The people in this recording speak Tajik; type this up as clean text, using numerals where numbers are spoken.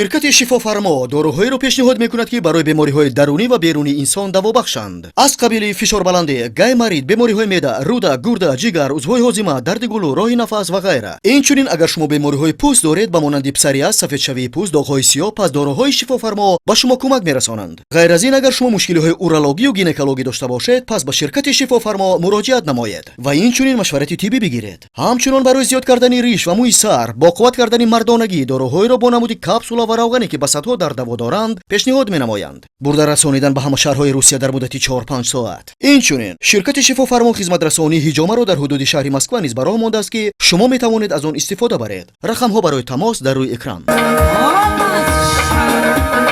Ширкати Шифофармо доруҳоеро пешниҳод мекунад, ки барои бемориҳои дарунӣ ва берунии инсон даво бахшанд, аз қабили фишорбаландӣ, гайморит, бемориҳои меъда, рӯда, гурда, ҷигар, узвҳои ҳозима, дарди гулӯ, роҳи нафас ва ғайра. Инчунин, агар шумо бемориҳои пӯст доред, ба монанди псориаз, сафедшавии пӯст, доғҳои сиёҳ, пас доруҳои Шифофармо ба шумо кӯмак мерасонанд. Ғайр аз ин, агар шумо мушкилиҳои урологию гинекологӣ дошта бошед, пас ба ширкати Шифофармо муроҷиат намоед ва инчунин машварати тиббӣ бигиред. Ҳамчунон, барои зиёд кардани риш ва мӯи сар, бо қувват кардани мардонагӣ доруҳоеро бо намуди капсула ва равғане, ки ба садҳо дард даво доранд, пешниҳод менамоянд. Бурда расонидан ба ҳама шаҳрҳои Русия дар муддати 4-5 соат. Инчунин, ширкати Шифофармо хизматрасонии ҳиҷомаро дар ҳудуди шаҳри Москва низ ба роҳ мондааст, ки шумо метавонед аз он истифода баред. Рақамҳо барои тамос дар рӯи экран. Омад.